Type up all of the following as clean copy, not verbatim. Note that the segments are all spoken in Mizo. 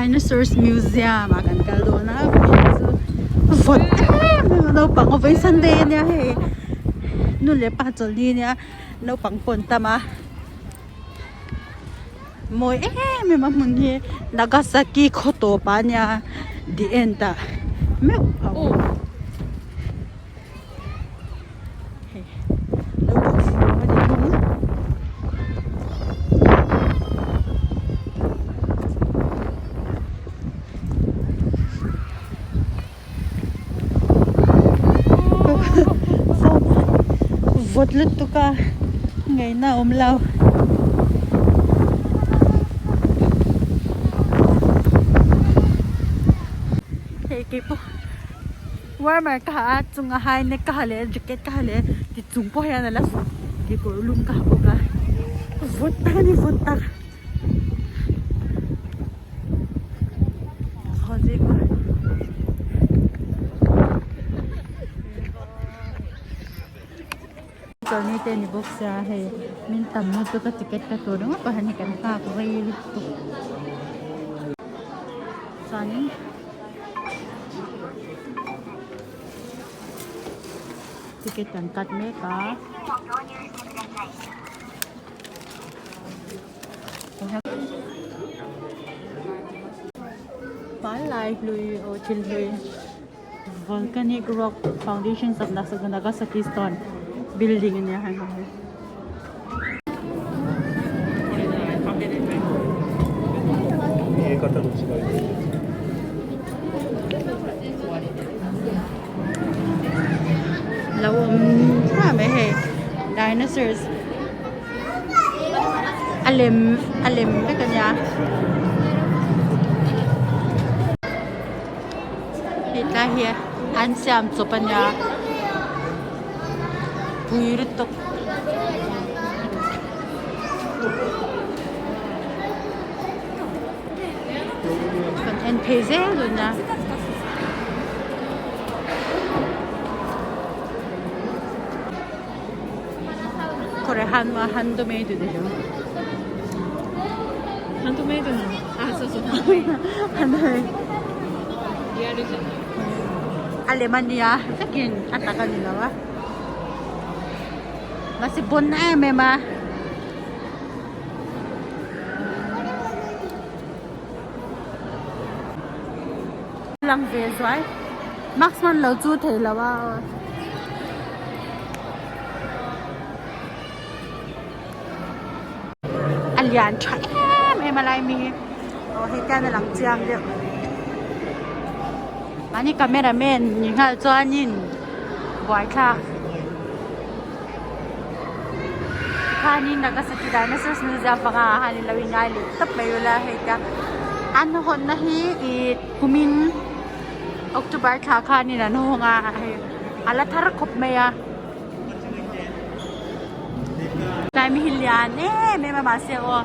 Dinosaurs Museum ah kan kal dawn a vawiin chu vawt em em a naupang a vawiin Sunday ania hei nu leh pa chawlhni ania naupang pawh an tam a mawi em em a hmun hi Nagasaki khaw tawp ah ania the end ah meuh a awm. Hei lo bawk fur a ni thung. Vawt lutuk a ngaihna a awm lo. Hei keipawh. Warmer ka ha a chunga high neck ka ha leh a jacket ka ha leh a ti chung pawh hian a la vawt kekawr lum ka ha bawk a vawt tak a ni vawt tak chawlhni te ni bawk sia hei min tam lutuk a ticket ka tur ringawt pawh hian hei kan nghak rei lutuk chuanin. Ticket an cut mek a. Hmanlai hlui aw thil hlui volcanic rock foundations of Nagasaki stone building ania hei hi. Lo awm thla mai hei dinosaurs a lem a lem vek ania hetlai hi an siam chawp ania pui lutuk. Kan en phei zel dawn a. これハンドメイドでしょハンドメイドなのあそうそうハンドメイドリアルじゃない A lem ania vekin a tak a ni lo a mahse bon em em a. Lang ve zuai mask hman lo chu thei lo a aw. A lian tha em em a lai mi hi aw hei te hian a lang chiang deuh mahni camera man ni nghal chuanin buaithlak. Tikhanin Nagasaki Dinosaurs Museum panga ah hian ilo ingai leh tawp mai ula hei tia an hawnna hi ih kumin October thla khanin an hawng a hei a la thar khawp mai a tlai mi hi lian em em a mahse aw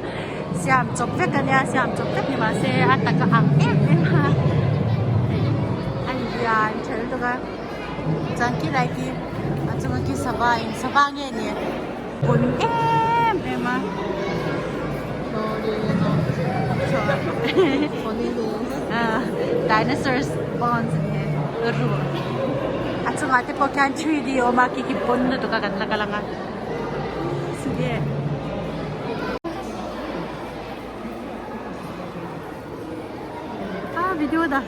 siam chawp vek ania siam chawp vek ni mahse a taka ang em em a hei a lian tha lutuk a. Chuan khi lai khi a chunga khi sava in sava nge ni pawn em em a dinosaurs bones a ni e ruh a chungah te pawh khian 3D a awm a khi khi pawn lutuk a kan la kal ang a ah video dah.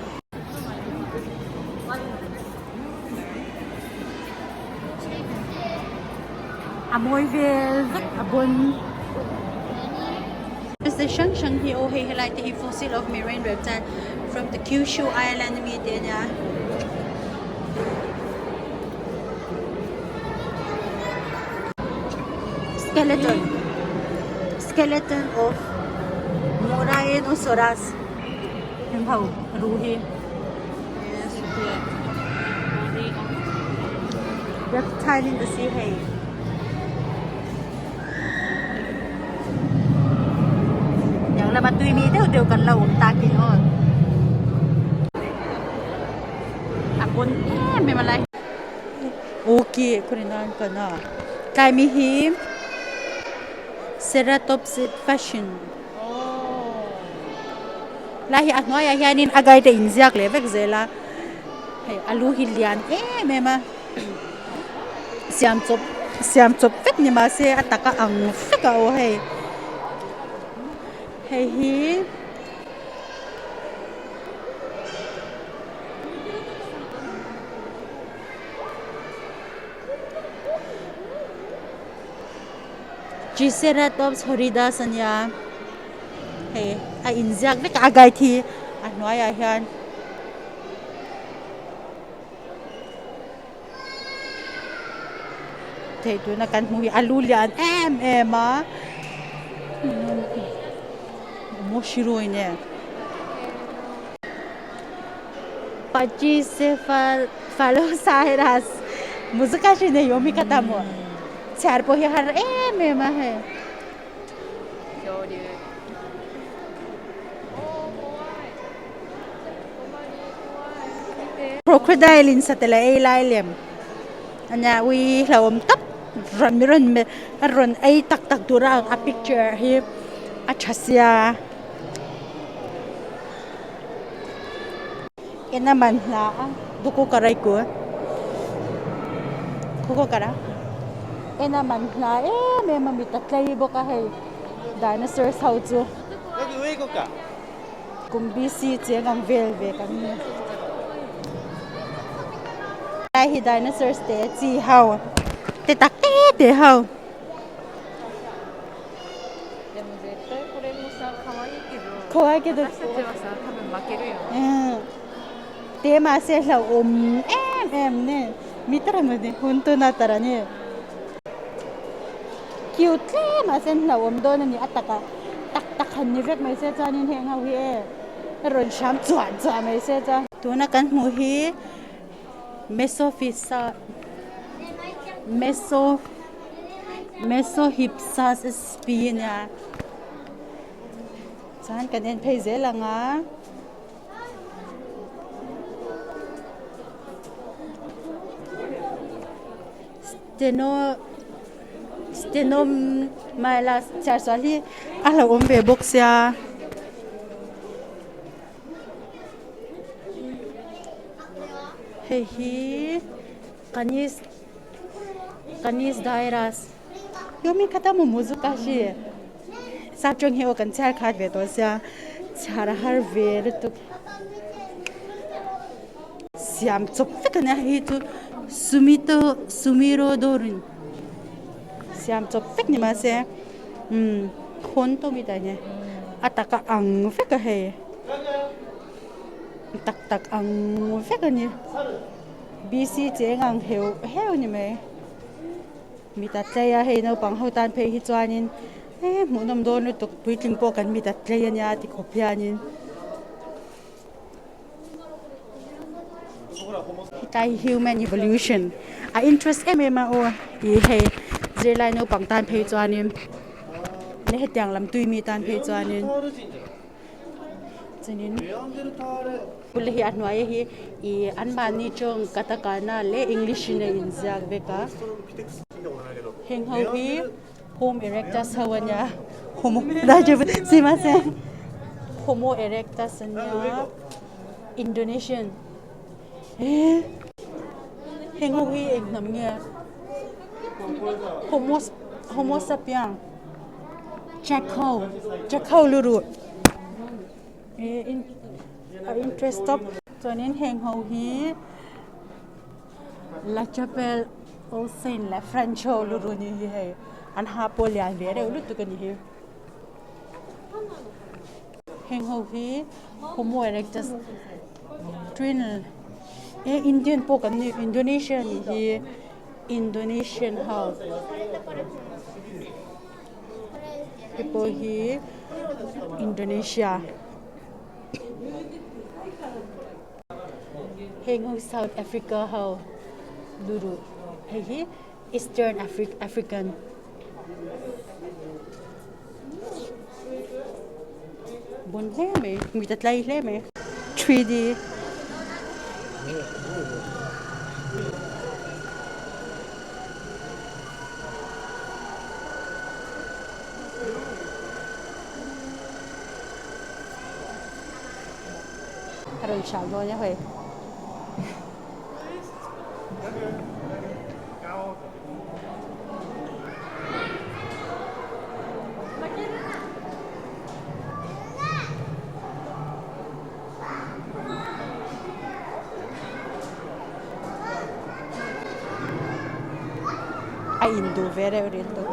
A mawi vel vek a bawn. Se hrang hrang hi aw hei helai te hi fossil of marine reptile from the Kyushu island ami te ania. Skeleton skeleton of Moraenosaurus heng ho ruh hi. Reptile in the sea hei. Yang lama tui mi deuh deuh kan lo awm takin aw. A pawn em em a lai. Okay, khunin an kan a. Tlai mi hi Ceratopsid fashion. Lai hi a hnuaiah hianin a guide a inziak leh vek zel a, hei a lu hi lian em em a, siam chawp siam chawp vek ni mahse a taka ang vek a aw hei, hei hi. Triceratops horridus a nia hei a inziak vek a a guide hi a hnuaiah hian. Thei tuna kan hmuh hi a lu lian em em a mawhsirui nen Pachycephalosaurus muzukashin e yomikata maw chhiar pawh hi a har em em a hei. Crocodile in satel a ei lai lem a nia ui hlauhawm tak rawn mi rawn a rawn ei tak tak tur a a picture hi a tha sia en a man hla a duku karai ku khaw kara en a man hla em em a mit a tlei bawk a hei dinosaurs ho chu. Kum BC cheng ang vel ve kan ni. Lai hi dinosaurs te chi ho te tak te te ho. Te mahse hlauhawm em em ne mi tara mawni hun tuna tara ni. Cute hle mahse hlauhawm dawn a ni a takah tak tak han ni vek mai se chuanin heng ho hi e a rawn hram chuah chuah mai se chuan. Tuna kan hmuh hi Mesophisa Meso Mesohypsas sp a nia chuan kan en phei zel ang a. Steno Stenomylas chhiar sual hi a hlauhawm ve bawk sia. Hei hi Canis Canis dirus yomi khata momo chu ka hria sap tawng hi aw kan chhiar khat ve tawh sia chhiar a har ve lutuk. Siam chawp vek a nia hei chu Sumito Sumiro dawrin siam chawp vek ni mahse umm khawn tawm hi tah hian a taka ang vek a hei tak tak ang vek a ni BC cheng ang heuh heuh a ni mai mit a tlei a hei naupang ho tan phei hi chuanin eh hmuhnawm dawn lutuk puitling pawh kan mit a tlei a nia ti khawp hianin. Hetlai hi human evolution a interest em em a aw tih hei zirlai naupang tan phei chuanin leh hetiang lam tui mi tan phei chuanin chuanin bula hi a hnuaia hi ih anmahni tawng katakana leh english in a inziak vek a heng ho hi. Home erectus ho a nia homo homo erectus a nia Indonesian eh heng ho hi eng hnam nge homo homo sapiens jackal jackal luruh eh a interest tawp chuanin heng ho hi. La Chapelle All Saint leh French ho luruh ni hi hei an ha pawh lian ve reuh lutuk a ni hi heng ho hi Homo erectus twin eh Indian pawh kan ni Indonesia nih hi Indonesian ho hei pawh hi Indonesia. Heng ho South Africa ho luruh hei hi Eastern African bawn hle mai mit a tlai hle mai 3D. rawn hram dawn a hei. A induh ve reuh rih lutuk.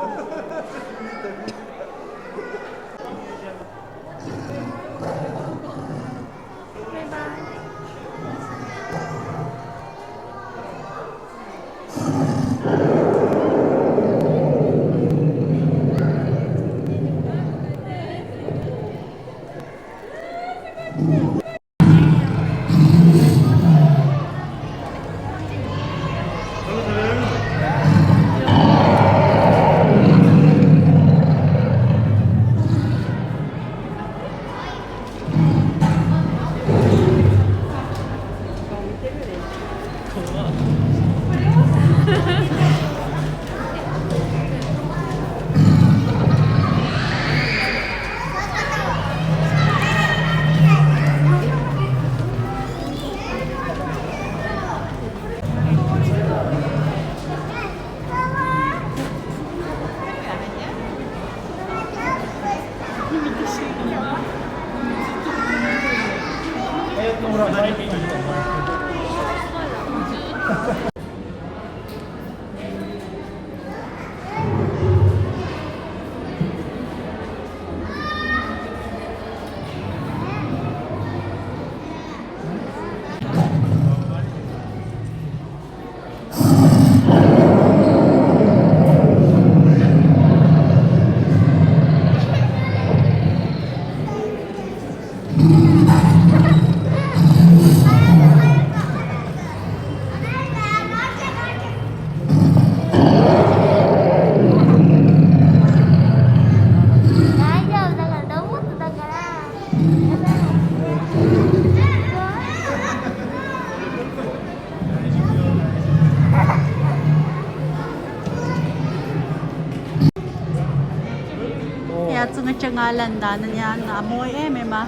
Hei a chung atanga lan dan ania a mawi em em a.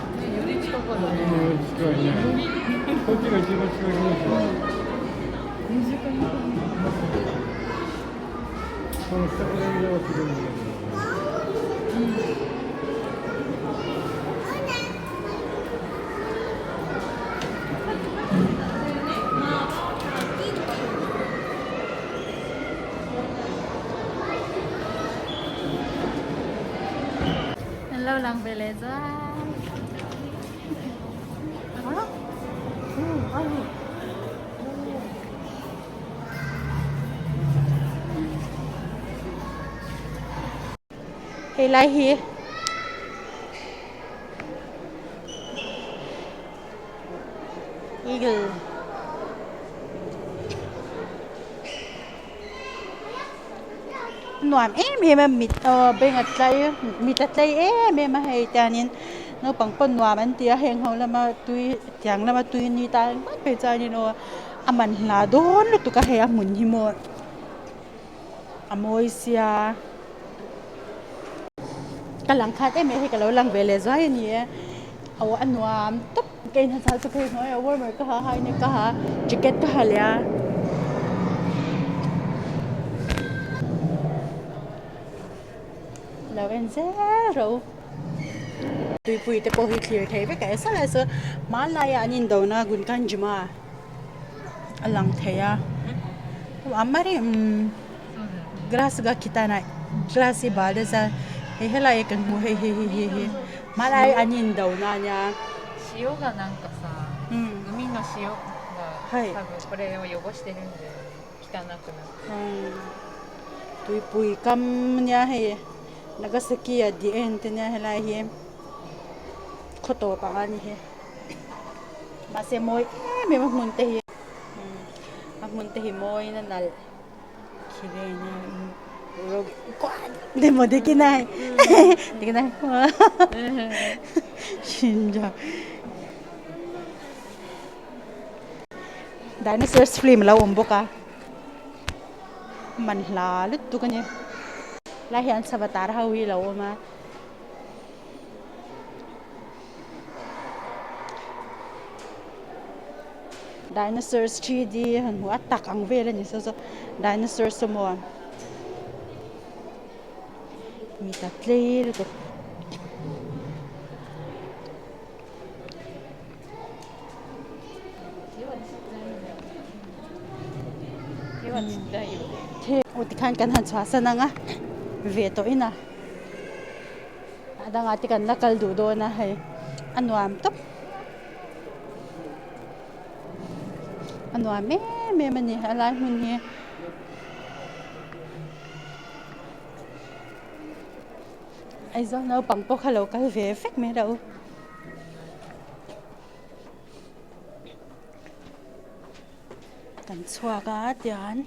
An lo lang ve leh zai. Hei lai hi eagle nuam em em a mit aw beng a tlai mit a tlai em em a hei tiangin naupang pawh nuam an ti a heng ho lama tui tiang lama tui ni ta ringawt phei chuanin aw a man hla dawn lutuk a hei a hmun hi maw a mawi sia ka lang khat em em a hei ka lo lang ve leh zuai a ni e aw a nuam tawp ka inha chah chu phei hnuai a warmer ka ha a high neck ka ha a jacket ka ha leh a. Lo en zel ro tuipui te pawh hi thlir thei vek a e saw hmanlai ah an indona Gunkanjima a lang thei a amari umm grass ga khitanai grass hi bal nasa hei helai ah kan hmu hei hei hei hei hmanlai an indona ania. Tuipui kam ania hei Nagasaki a the end te nia helai hi khaw tawp ang a ni hi mahse mawi em em a hmun te hi a hmun te hi mawiin a nalh demo dekinai dekinai dinosaurs film a lo awm bawk a man hla lutuk a ni lai hian sava tar ho hi a lo awm a. Dinosaurs 3D han hmuh a tak ang vel a ni saw saw dinosaurs amaw mi ta tlei lutuk. Aw tikhan kan han chhuahsan ang a ve tawh in a a dangah te kan la kal duh dawn a hei a nuam tawp a nuam em em a ni a lai hmun hi. Aizawl naupang pawh kha lo kal ve vek mai lo. Kan chhuak a tian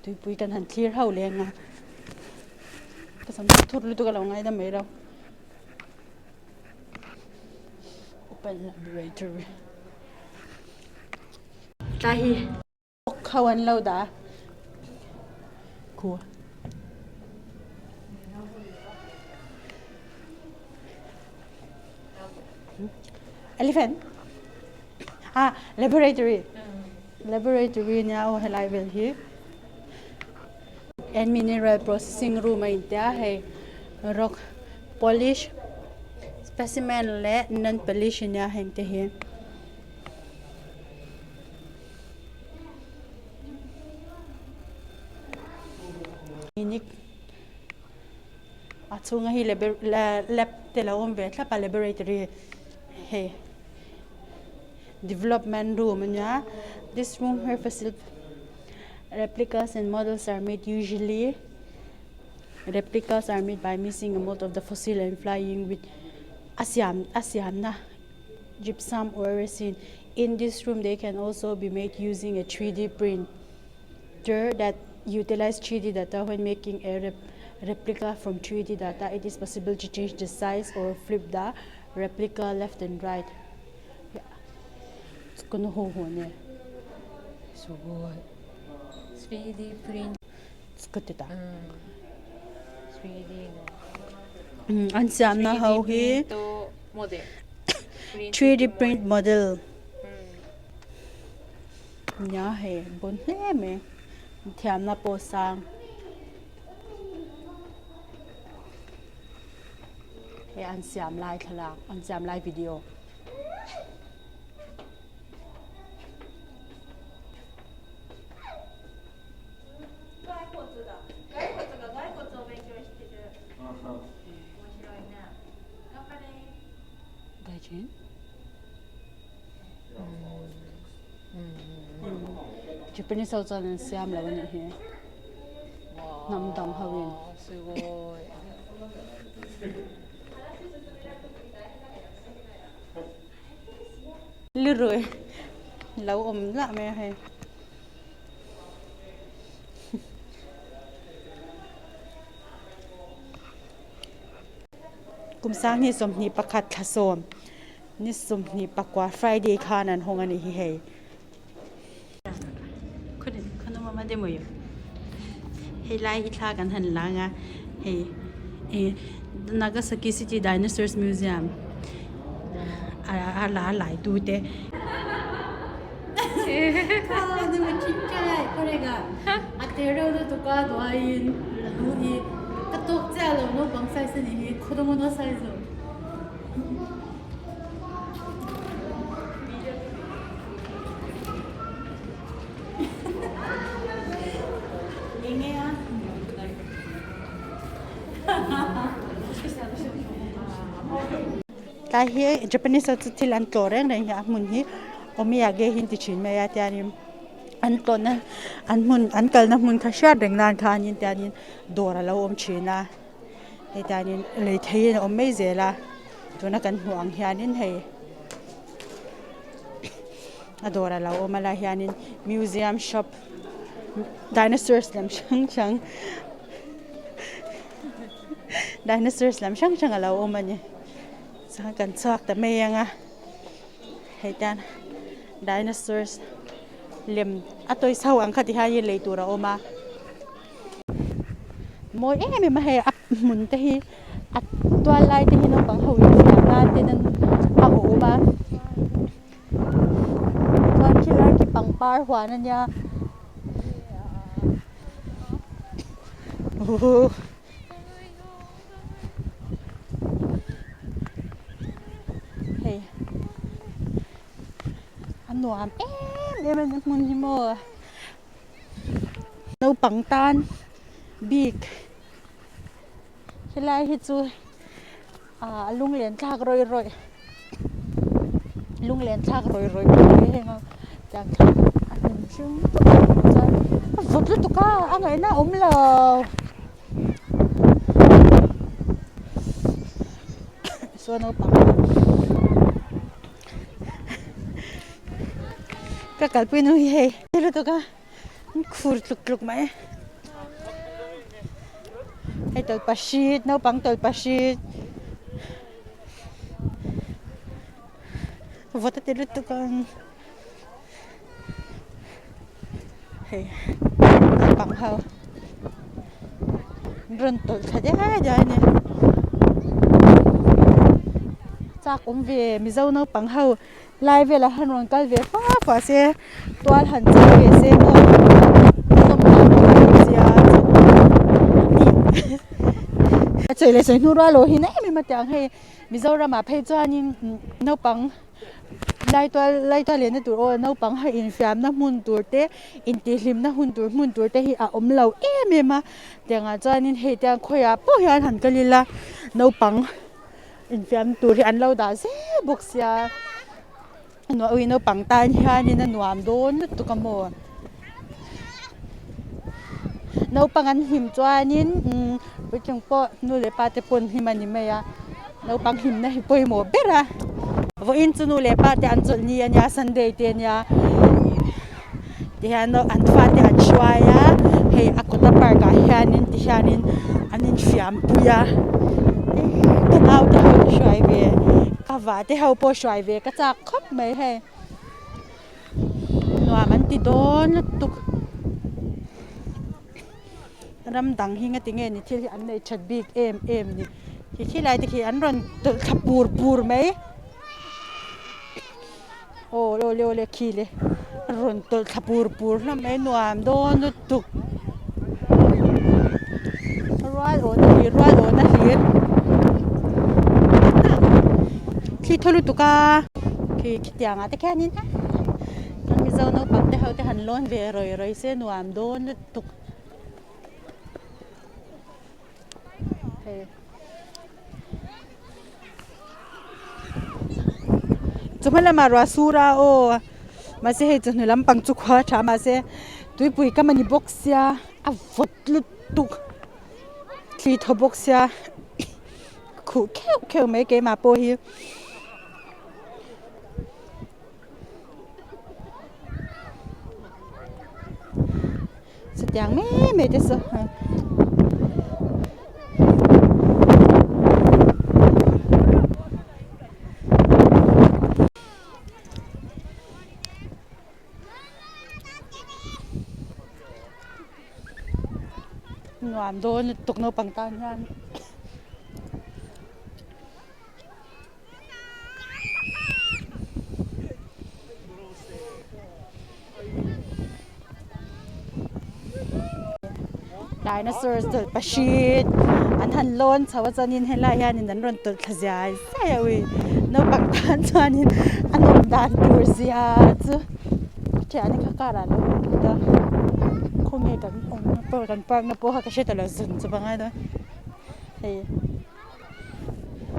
tuipui kan han thlir ho leng a ka sam thut lutuk a lo ngaina mai lo open laboratory tlai hi. Ho an lo dah a khu elephant ah laboratory laboratory nia aw helai vel hi and mineral processing room a intia hei rock polish specimen leh non polish ania heng te hi. A chhunga hi lab te lo awm ve thlap a laboratory hei development room a nia this room here replicas and models are made usually replicas are made by mixing a mold of the fossil and flying with a siam a siamna gypsum or resin In this room they can also be made using a 3D printer that utilize 3D data when making a rep replica from 3D data it is possible to change the size or flip the replica left and right この方法ねすごい 3D プリン作ってた、うん、3D のうん an siamna ho hi 3D print model nia hei bon hle mai thiamna pawh sang hei an siam lai thlalak an siam lai video. 外人Japanese ho chuan an siam lo a nih hi hnam dang ho in. Lirui lo awm lah mai a hei. Kum sang hi 21 thla sawm ni 24 Friday khan an hawng a nih hi hei. Hei lai hi thla kan han lang a hei Nagasaki City Dinosaurs Museum a la lai tu te. Tlai hi Japanese ho chu thil an tlawh reng reng hi a hmun hi omiyage hi an ti thin mai a tianin an tlawhna an hmun an kalna hmun kha hriat reng nan khanin tianin dawr a lo awm thin a hei tianin lei theiin a awm mai zel a tuna kan hmuh ang hianin hei a dawr a lo awm a lai hianin museum shop dinosaurs lam hrang hrang dinosaurs lam hrang hrang a lo awm a ni chuan kan chhuak ta mai ang a hei tan dinosaurs lem a toys ho ang kha ti hian lei tur a awm a mawi em em a hei a hmun te hi a tual lai te hi naupang ho in fiam nan. ten a awm a chuan khilai khi pangpar huan a nia hei a nuam em em a ni hmun hi maw naupang tan bik helai hi chu ah a lunglen thlak rawih rawih lunglen thlak rawih rawih mai heng a tiang thla a hnim hring chuan a vawt lutuk a a ngaihna a awm lo saw naupang ka kalpui nu hi hei lutuk a an khur tluk tluk mai hei tawlhpahrit naupang tawlhpahrit vawt a ti lutuk a hei naupang ho an rawn tawlh thla diai diai a ni chak awm ve mizo naupang ho. Lai velah han rawn kal ve fua fua se tual han chei ve se maw nawm dan tur a ni sia a chei leh sawi hnu rual loh hi na em em a tiang hei Mizoramah phei chuanin naupang lai tual lai tual lehna tur aw naupang ho infiamna hmun tur te intihhlimna hun tur hmun tur te hi a awm lo em em a tiangah chuanin hei tiang khawiah pawh hian han kal ila naupang. Infiam tur hi an lo dah zel bawk sia ui naupang tan hianin a nuam dawn lutuk a maw naupang an hlim chuanin umm puitling pawh nu leh pa te pawh an hlim a ni mai a naupang hlimna hi pawimawh ber a vawiin chu nu leh pa te an chawlh ni a nia sunday te a nia tihian an fate an hruai a hei a kawta park ah hianin ti hianin an infiam pui a ka nau te ho ka hruai ve ka va te ho pawh hruai ve ka chak khawp mai hei nuam an ti dawn lutuk ram dang hi nga tinge ni thil hi an nei that bik em em ni khi khilai te khi an rawn tawlh thla pur pur mai. Aw awle awle khi le a rawn tawlh thla pur pur hlawm mai nuam dawn lutuk rual awhna hlir rual awhna hlir thli thaw lutuk a khi khitiangah te khianin kan mizo naupang te ho te han lawn ve rawih rawih se nuam dawn lutuk. Chawhma lamah ruah sur a aw mahse hei chawhnu lampang chu khua a tha mahse tuipui kam a ni bawk sia a vawt lutuk thli thaw bawk sia khuh kheuh kheuh mai keimah pawh hi. Chutiang mai mai te chu nuam dawn lutuk naupang tan hian. Dinosaur tawlhpahrit an han lawn chho a chuanin helaiah hianin an rawn tawlh thla ziai ziai a ui naupang tan chuanin a nawm dan tur zia chu thian kha car ah a lo awm phut a khawnge kan awmna pawh kan park na pawh kha ka hre ta lo zun chu pangai dawn hei.